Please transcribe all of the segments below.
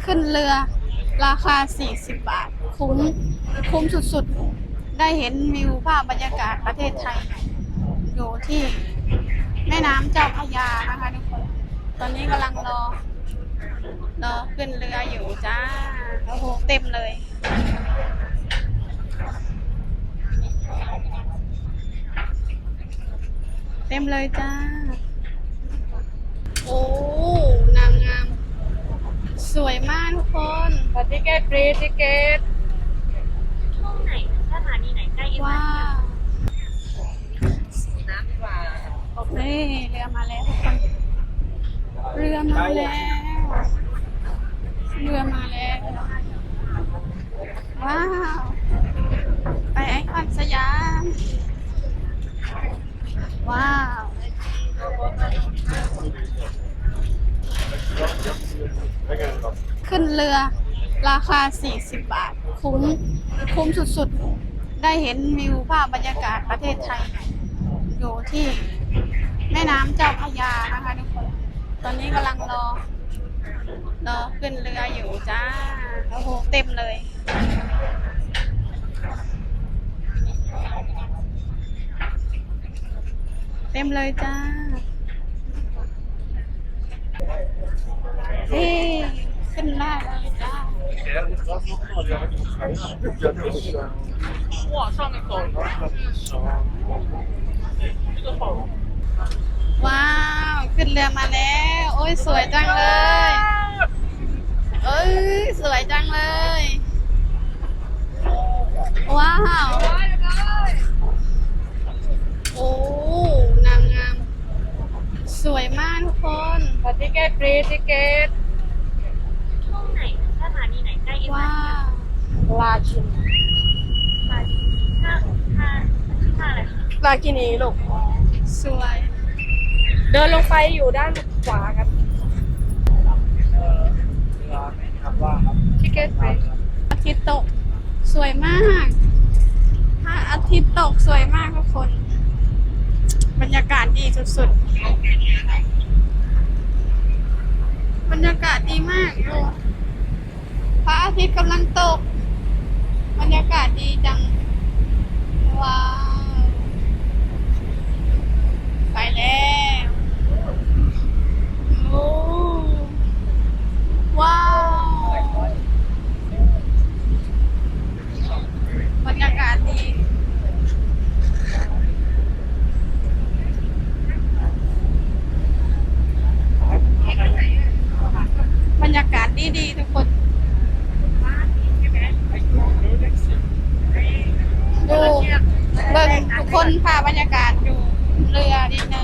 ຂຶ້ນເຮືອລາຄາສີ່ສິບບາດ ຄຸ້ມ ຄຸ້ມສຸດໆ ໄດ້ເຫັນວິວພາບບັນຍາກາດປະເທດໄທ ຢູ່ທີ່ແມ່ນ້ຳເຈົ້າພະຍານະຄະທຸກຄົນ. ຕອນນີ້ກຳລັງລໍ ລໍຂຶ້ນເຮືອຢູ່ຈ້າ. ໂອ້ໂຫ ເຕັມເລີຍ. ເຕັມເລີຍຈ້າ. ໂອ້ ນາງງາມ ສວຍມາກທຸກຄົນ. ບັດຕິເກັດ ຟຣີຕິເກັດ. ຊ່ວງไหน สถานีไหนใกล้เอ็มอาร์ที ວ້າວ ເອີ ເຮືອມາແລ້ວທຸກຄົນ ເຮືອມາແລ້ວ ເຮືອມາແລ້ວ. ວ້າວ ໄປໄອຄອນສະຫຍາມ. ວ້າວ ຂຶ້ນເຮືອລາຄາສີ່ສິບບາດ ຄຸ້ມ ຄຸ້ມສຸດໆ ໄດ້ເຫັນວິວພາບບັນຍາກາດປະເທດໄທ ຢູ່ທີ່ແມ່ນ້ຳເຈົ້າພະຍານະຄະທຸກຄົນ. ຕອນນີ້ກຳລັງລໍ ລໍຂຶ້ນເຮືອຢູ່ຈ້າ. ໂອ້ໂຫ ເຕັມເລີຍ. ເຕັມເລີຍຈ້າ. ເອີ ຂຶ້ນມາແລ້ວຈ້າ. ວ້າວ ຂຶ້ນເຮືອມາແລ້ວ. ໂອ້ຍ ສວຍຈັງເລີຍ. ເອີຍ ສວຍຈັງເລີຍ. ວ້າວ ໂອ້ ນາງງາມ ສວຍມາກທຸກຄົນ. ບັດຕິເກັດ ຟຣີຕິເກັດ. ช่วงไหน สถานีไหนใกล้เอ็มอาร์ที ว้าว ລາກິນ ລາກິນ ທ່າ ທ່າ ທ່າອະໄລ? ລາກິນນີ້ລູກ. ສວຍ. ເດີນລົງໄປຢູ່ດ້ານຂວາກັນ. ທິກເກັດໄປ. ອາທິດຕົກ ສວຍມາກ. ພະອາທິດຕົກສວຍມາກທຸກຄົນ. ບັນຍາກາດດີສຸດໆ. ບັນຍາກາດດີມາກ. ໂອ້ ພະອາທິດກຳລັງຕົກ. ບັນຍາກາດດີຈັງ. ວ້າວ ໄປແລ້ວ. ໂອ້ ວ້າວ ບັນຍາກາດດີ. ບັນຍາກາດດີໆ ທຸກຄົນ. ດູ ເບິ່ງທຸກຄົນ ພາບບັນຍາກາດຢູ່ເຮືອນິດໜຶ່ງ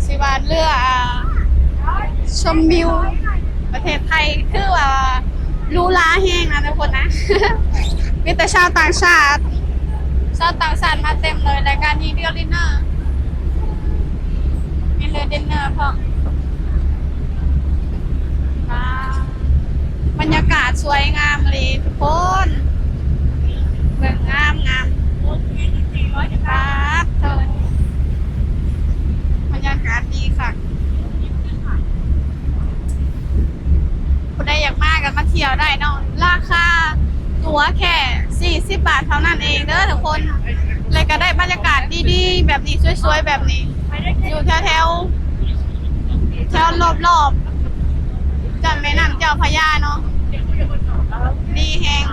ຊິວ່າເຮືອ ອ່າ ຊົມວິວປະເທດໄທ ຄືວ່າຫຼູຫຼາແຮງນະທຸກຄົນນະ. ມີແຕ່ຊາວຕ່າງຊາດ ຊາວຕ່າງຊາດມາເຕັມເລີຍ. ລາຍການນີ້ເຮືອດິນເນີ ມີເຮືອດິນເນີພ້ອມ. ວ້າວ ບັນຍາກາດສວຍງາມອີ່ຫຼີທຸກຄົນ. ເບິ່ງງາມໆ ປາດໂທ້ ບັນຍາກາດດີຄັກ. ຜູ້ໃດຢາກມາກໍມາທ່ຽວໄດ້ເນາະ ລາຄາຕົ໋ວແຄ່ສີ່ສິບບາດເທົ່ານັ້ນເອງເດີທຸກຄົນ ແລ້ວກໍໄດ້ບັນຍາກາດດີໆແບບນີ້ ສວຍໆແບບນີ້ ຢູ່ແຖວໆ ແຖວລອບໆ ຈາກແມ່ນ້ຳເຈົ້າພະຍາເນາະ ດີແຮງ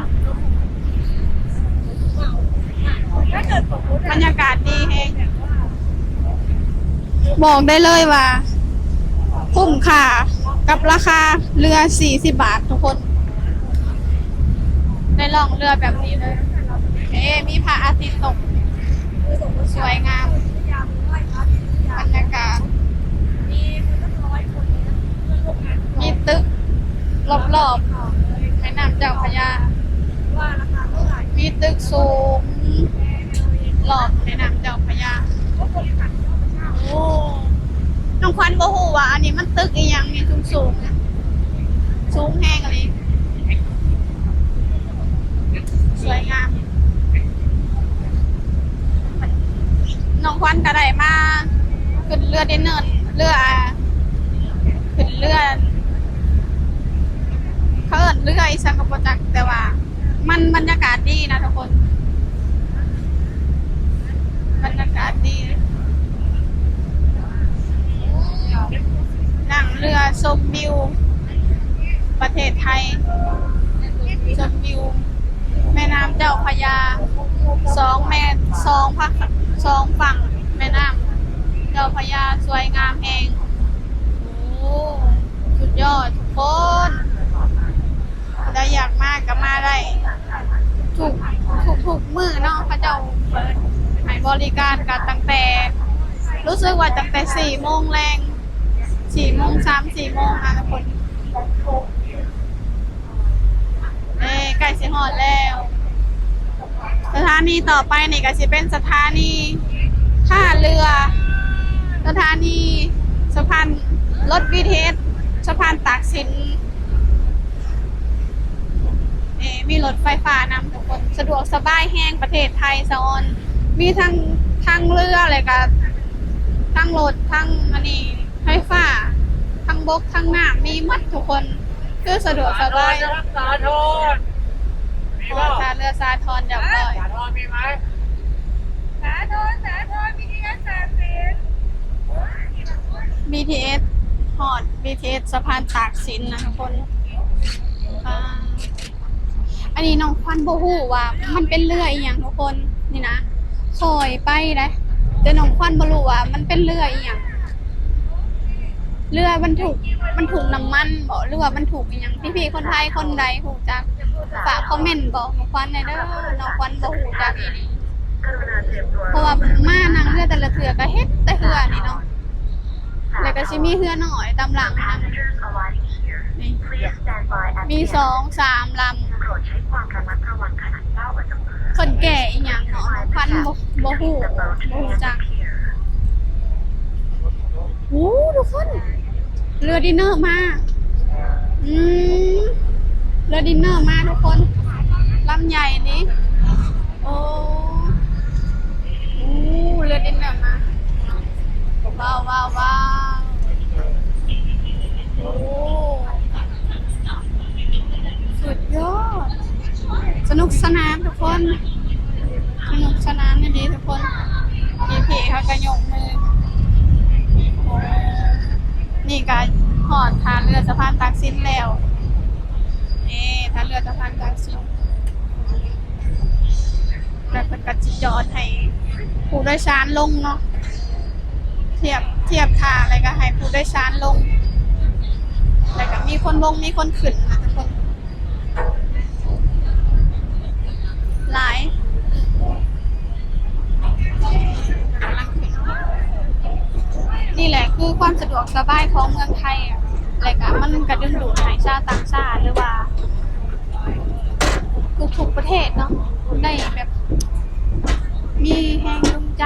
ບັນຍາກາດດີແຮງ. ບອກໄດ້ເລີຍວ່າຄຸ້ມຄ່າກັບລາຄາເຮືອສີ່ສິບບາດທຸກຄົນ ໄດ້ລ່ອງເຮືອແບບນີ້ເລີຍ. ເອ ມີພະອາທິດຕົກ ສວຍງາມ ບັນຍາກາດ ມີຕຶກລອບໆແມ່ນ້ຳເຈົ້າພະຍາ ມີຕຶກສູງ ລອບແມ່ນ້ຳເຈົ້າພະຍາ. ໂອ້ ນ້ອງຂວັນບໍ່ຮູ້ວ່າອັນນີ້ມັນຕຶກອີ່ຫຍັງນີ້ ສູງໆ ສູງແຮງອີ່ຫຼີ ສວຍງາມ. ນ້ອງຂວັນກໍໄດ້ມາຂຶ້ນເຮືອດິນເນີ ເຮືອ ຂຶ້ນເຮືອ ເຮືອອີ່ສັງກໍບໍ່ຈັກ ແຕ່ວ່າມັນບັນຍາກາດດີນະທຸກຄົນ ບັນຍາກາດດີ ນັ່ງເຮືອຊົມວິວປະເທດໄທ ຊົມວິວແມ່ນ້ຳເຈົ້າພະຍາ ສອງແມ່ ສອງພະ ສອງຝັ່ງແມ່ນ້ຳເຈົ້າພະຍາ ສວຍງາມແຮງ. ໂອ້ ສຸດຍອດທຸກຄົນ ຜູ້ໃດຢາກມາກໍມາໄດ້ ທຸກ ທຸກໆມື້ເນາະ ເຂົາເຈົ້າເປີດໃຫ້ບໍລິການກໍຕັ້ງແຕ່ ຮູ້ສຶກວ່າຕັ້ງແຕ່ສີ່ໂມງແລງ ສີ່ໂມງ ສາມສີ່ໂມງນະທຸກຄົນ. ເອີ ໃກ້ຊິຮອດແລ້ວ ສະຖານີຕໍ່ໄປນີ້ກໍຊິເປັນສະຖານີທ່າເຮືອ ສະຖານີສະພານລົດ ບີທີເອສ ສະພານຕາກສິນ. ເອີ ມີລົດໄຟຟ້ານຳທຸກຄົນ ສະດວກສະບາຍແຮງ ປະເທດໄທສະອອນ ມີທັງທາງເຮືອ ແລ້ວກະທັງລົດ ທັງອັນນີ້ ໄຟຟ້າ ທັງບົກ ທັງນ້ຳ ມີໝົດທຸກຄົນ ຄືສະດວກສະບາຍ. ສາທອນ ມີບໍ່? ທ່າເຮືອສາທອນຮຽບຮ້ອຍ ສາທອນມີໄໝ? ສາທອນ ສາທອນ ບີທີເອສ ຕາກສິນ ບີທີເອສ ຮອດ ບີທີເອສ ສະພານຕາກສິນນະທຸກຄົນ. ອ່າ ອັນນີ້ນ້ອງຂວັນບໍ່ຮູ້ວ່າມັນເປັນເຮືອອີ່ຫຍັງທຸກຄົນ ນີ້ນະ ຂ້ອຍໄປໄດ໋ ແຕ່ນ້ອງຂວັນບໍ່ຮູ້ວ່າມັນເປັນເຮືອອີ່ຫຍັງ ເຮືອບັນທຸກ ບັນທຸກນ້ຳມັນບໍ ຫຼືວ່າບັນທຸກອີ່ຫຍັງ? ພີ່ໆຄົນໄທຄົນໃດຮູ້ຈັກ ຝາກຄອມເມັນບອກນ້ອງຂວັນແດ່ເດີ ນ້ອງຂວັນບໍ່ຮູ້ຈັກອີ່ຫຼີ ເພາະວ່າມານັ່ງເຮືອແຕ່ລະເທື່ອກໍເຫັນແຕ່ເຮືອນີ້ເນາະ. ແລ້ວກໍຊິມີເຮືອນ້ອຍຕາມຫຼັງນຳ ນີ້ ມີສອງສາມລຳ ເພິ່ນແກ່ອີ່ຫຍັງເນາະ ຂວັນບໍ່ ບໍ່ຮູ້ ບໍ່ຮູ້ຈັກ. ໂອ້ ທຸກຄົນ ເຮືອດິນເນີມາ ອືມ ເຮືອດິນເນີມາທຸກຄົນ ລຳໃຫຍ່ນີ້ ໂອ້ ໂອ້ ເຮືອດິນເນີມາ ວ້າວ ວ້າວ ວ້າວ ໂອ້ ສຸດຍອດ ສະໜຸກສະໜານທຸກຄົນ ສະໜຸກສະໜານອີ່ຫຼີທຸກຄົນ ພີ່ໆເຂົາກໍຍົກມື ໂອ້ ນີ້ກໍຮອດທ່າເຮືອສະພານຕາກສິນແລ້ວ ເອີ ທ່າເຮືອສະພານຕາກສິນ ແລ້ວເພິ່ນກໍຊິຈອດໃຫ້ຜູ້ໂດຍສານລົງເນາະ ທຽບ ທຽບທ່າ ແລ້ວກໍໃຫ້ຜູ້ໂດຍສານລົງ ແລ້ວກໍມີຄົນລົງ ມີຄົນຂຶ້ນນະທຸກຄົນ ຫຼາຍ ກຳລັງຂຶ້ນ ນີ້ແຫຼະຄືຄວາມສະດວກສະບາຍຂອງເມືອງໄທ ແລ້ວກໍມັນກໍດຶງດູດໃຫ້ຊາວຕ່າງຊາດ ຫຼືວ່າທຸກໆປະເທດເນາະ ໄດ້ແບບມີແຮງຈູງໃຈ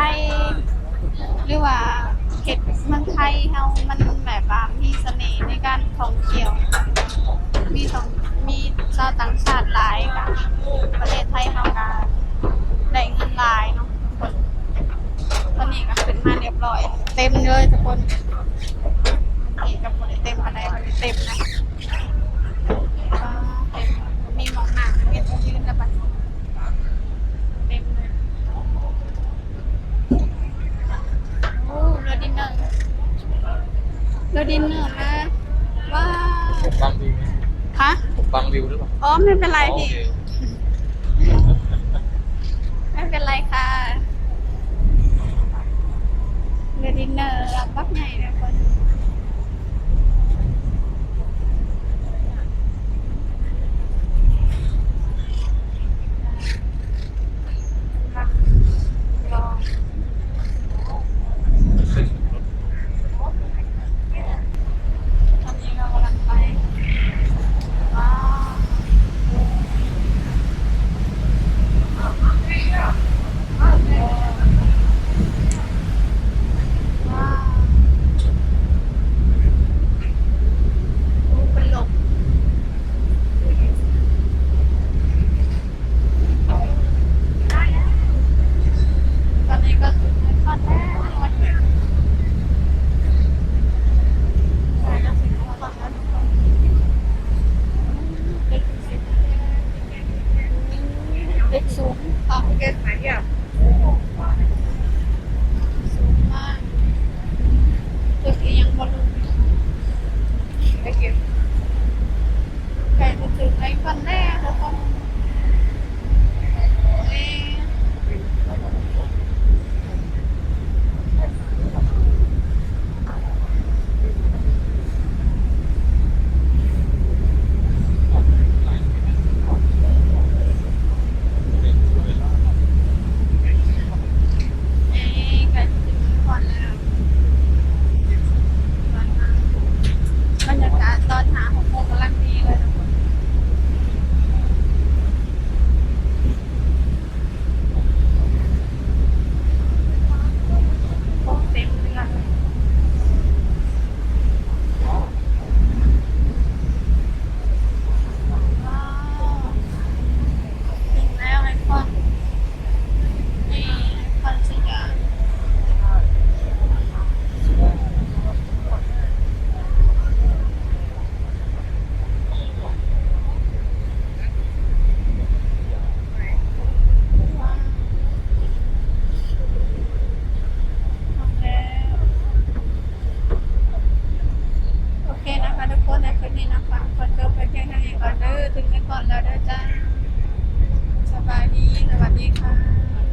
ຫຼືວ່າເຮັດເມືອງໄທເຮົາມັນແບບວ່າມີສະເໜ່ໃນການທ່ອງທ່ຽວ ມີສອງ ມີຊາວຕ່າງຊາດຫຼາຍ ກະປະເທດໄທເຮົາກະໄດ້ເງິນຫຼາຍເນາະທຸກຄົນ. ຕອນນີ້ກະຂຶ້ນມາຮຽບຮ້ອຍ ເຕັມເລີຍທຸກຄົນ ນີ້ກະບໍ່ໄດ້ເຕັມປານໃດ ບໍ່ໄດ້ເຕັມນະ ເຕັມ ມີໝ່ອງນັ່ງ ມີໝ່ອງຢືນແລ້ວບັດນີ້ ເຕັມເລີຍ. ໂອ້ ເຮືອດິນເນີ ເຮືອດິນເນີມາ ວ້າວ ປົກບັງວິວ ຮະ ປົກບັງວິວຫຼືເປົ່າ? ອໍ ໄມ່ເປັນໄລພີ່ ໂອເຄ ໄມ່ເປັນໄລຄ່ະ ເຮືອດິນເນີລຳບັກໃຫຍ່ເລີຍເພິ່ນ. ຕອນນີ້ເຮົາກຳລັງໄປ ວ້າວ ວ້າວ. ສູງມາກ ຕຶກອີ່ຫຍັງບໍ່ຮູ້ ໄປເກັບ ໃກ້ຈະເຖິງໄອຄອນແລ້ວທຸກຄົນ ເອີ. ໃກ້ຈະເຖິງນະຄອນແລ້ວ ບັນຍາກາດຕອນຫ້າຫົກໂມງກຳລັງດີເລີຍທຸກຄົນ. ຄົນເຕັມເຮືອນ ວ້າວ ເຖິງແລ້ວໄອຄອນ ນີ້ໄອຄອນສະຫຍາມ. ໂອເຄນະຄະທຸກຄົນ ໃນຄລິບນີ້ນະຄະ ຂໍຈົບໄປພຽງເທົ່ານີ້ກ່ອນເດີ. ເຖິງແອປພໍດແລ້ວເດີຈ້າ. ສະບາຍດີ ສະຫວັດດີຄ່ະ.